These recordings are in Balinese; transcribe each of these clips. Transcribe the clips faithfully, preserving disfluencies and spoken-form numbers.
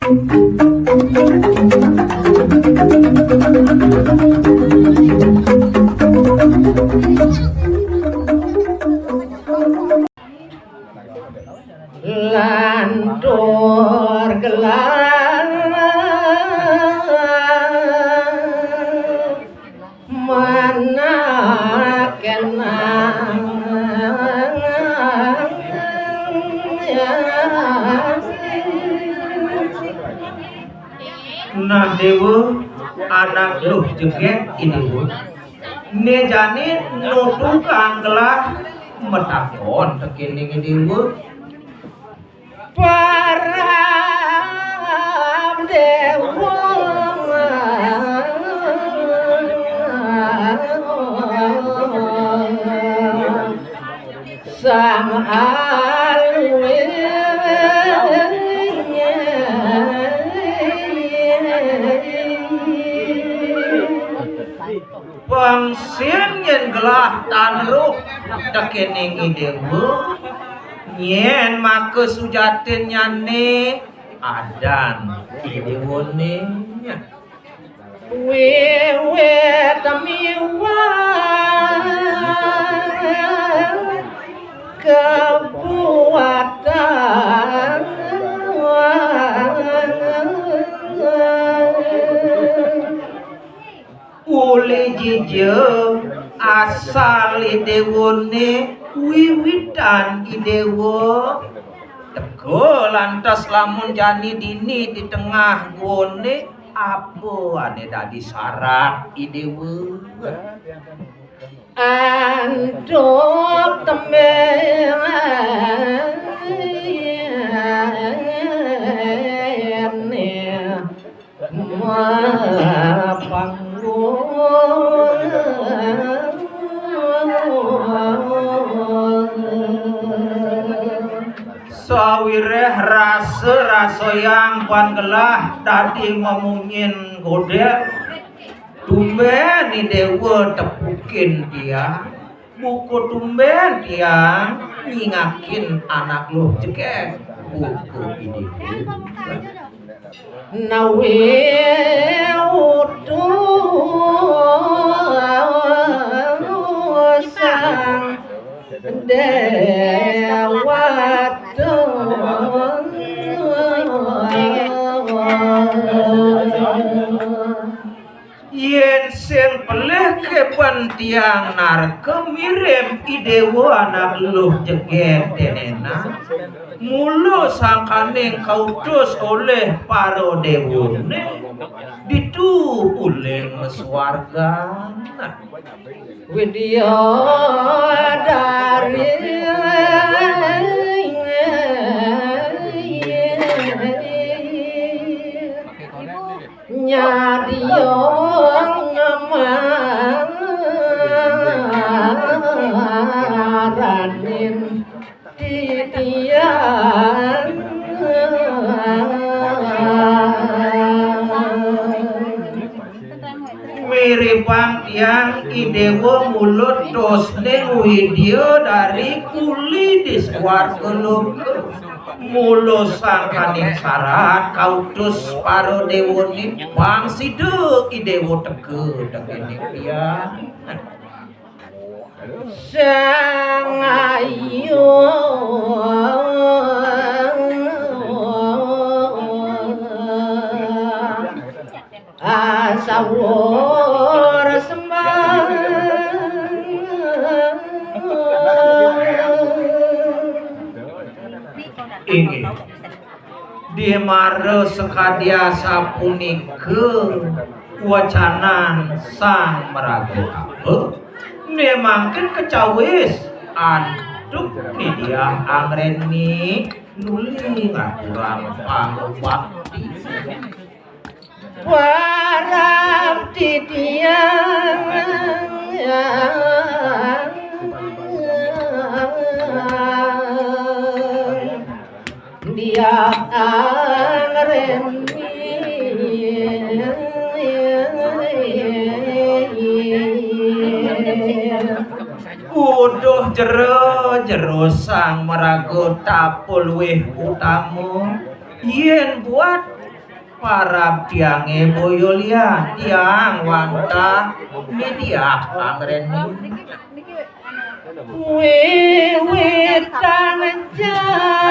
Lantur gelar mana kenang. Nah, Déwa, anak luh jegég i Déwa. Né jani nutugang gelah matakon tekéning i Déwa. Parab Déwa Sang Alwi. Pang sing yén gelah tan eruh tekéning i Déwa, nyén maka sujatinnyané adan i Déwané. Wiwit miwah kabuatan uli jija asal i Déwané, wiwitan i Déwa. Teka lantas lamun jani dini di tengah guané, apa ané dadi sarat i Déwa? Antuk tembéné mapanggung. Sawiréh rasa-rasayang pan gelah dadi mamunyin godél, tumbén i Déwa tepukin tiang. Buka tumbén tiang nyingakin anak luh jegég. Buka i Déwa. Nawi utusan Déwata. Yén sing pelih kéban tiang narka mirib i Déwa anak luh jegég dénénan, mula sangkaning kautus olih para déwané, ditu uling masuargan. Widyadari. Nyadiyong ngamaranin titiang. Miribang tiang i Déwa mulut tosné Widyadari uli di swarga loka. Mula sangkaning sarat kautus para déwané, pang sida i Déwa teka tekéning tiang. Sang Ayu asawur sembah. Inggih. Dimara sakadi asapunika wacanan Sang Maraga Tapa, né mangkin kacawis antuk Ni Diah Anggreni nuli ngaturang pangubakti. Parab titiang Diah Anggreni. Uduh jero, jero Sang Maraga Tapa luwih utama. Yén buat Parab tiangé boya lian, tiang wantah midiah angrena. Wiwitan jagat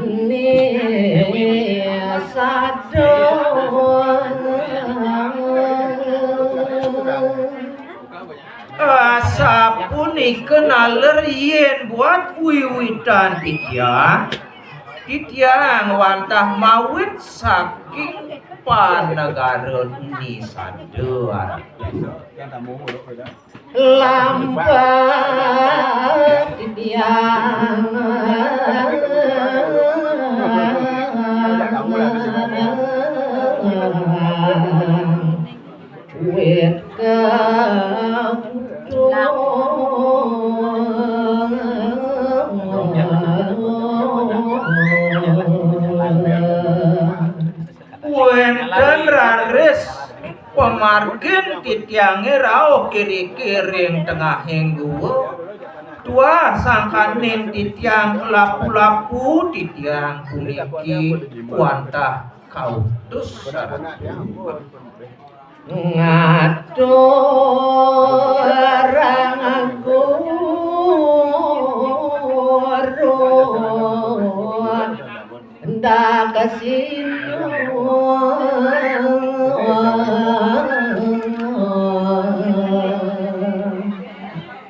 nésada. Asapunika naler yén buat wiwitan titiang, titiang wantah mawit saking panegara nésada. Lampah titiang wit ka Wénten raris pamargin titiangé rauh iriki ring tengahing gua. Tuah sangkaning titiang kalapu-lapu, titiang puniki wantah kautus sareng ngaturang guru Daksina.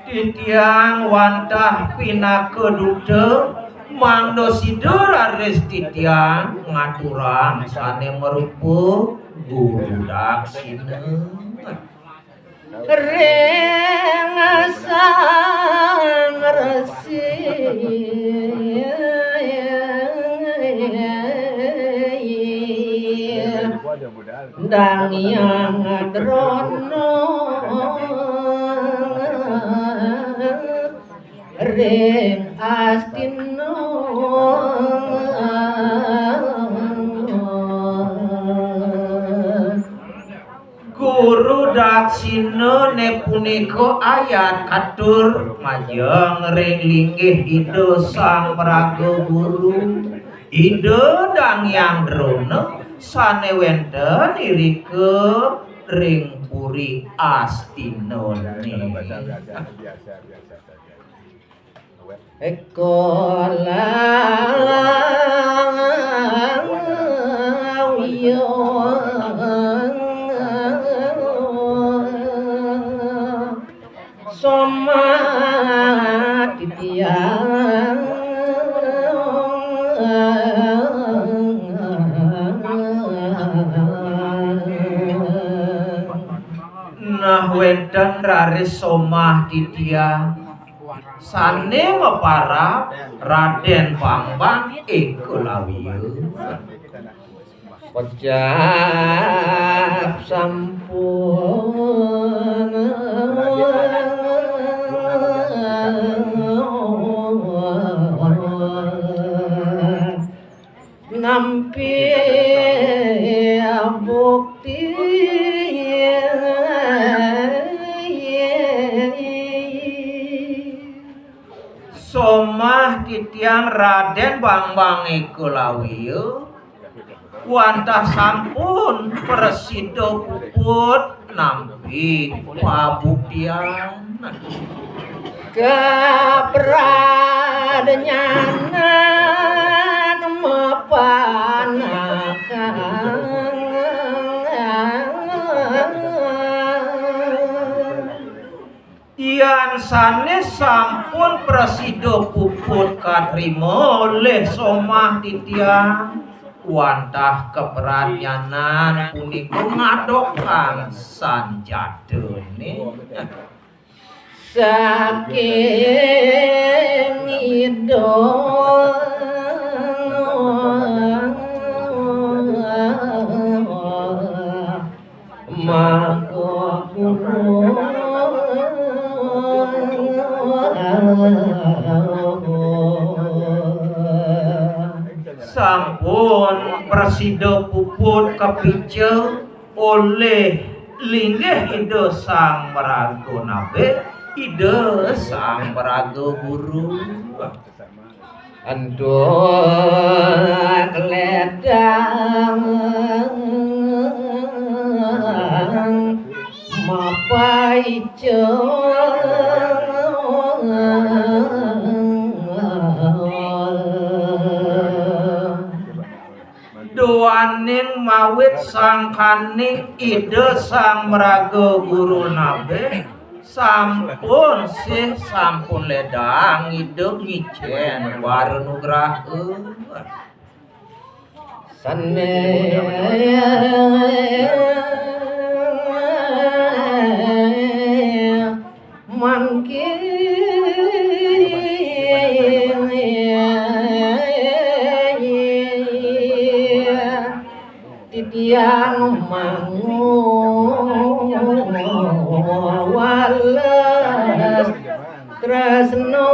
Titiang wantah pinaka duta, mangda sida raris titiang ngaturang sané marupa guru daksina ring Sang Resi. Dang Hyang Drona ring Astina. Guru daksinané punika ayat katur majeng ring linggih Ida Sang Maraga Guru, Ida Dang Hyang Drona sané wénten irika ring puri Astinané. Eka lawiya somah titiang. Nah, wénten raris somah titiang sané maparab Radén Bambang Ékalawiya. Kocap sampun nampi bukti. Somah titiang Radén Bambang Ékalawiya wantah sampun prasida puput nampi pabuktian. Kapradnyanan mapanakang. Yan sané sampun prasida puput katrima olih somah titiang, wantah kapradnyanan punika ngadokang sanjatané. Saking Ida Maha Guru. Sampun prasida puput kapica olih linggih Ida Sang Maraga Nabi, Ida Sang Maraga Guru. Antuk ledang mapaica. Duaning mawit sangkaning Ida Sang Maraga Guru Nabe, sampun sih, sampun ledang Ida ngicen wara nugraha. Sane mangkin titiang manguwales tresna.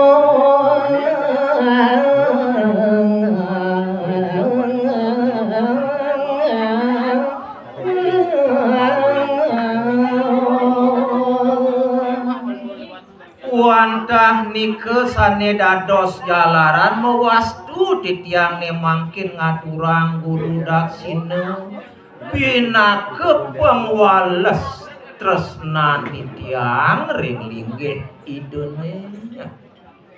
Wantah nika sane dados jalaran mawastu titiang ne mangkin ngaturang guru daksina pinaka pangwales tresnan titiang ring linggih Idane.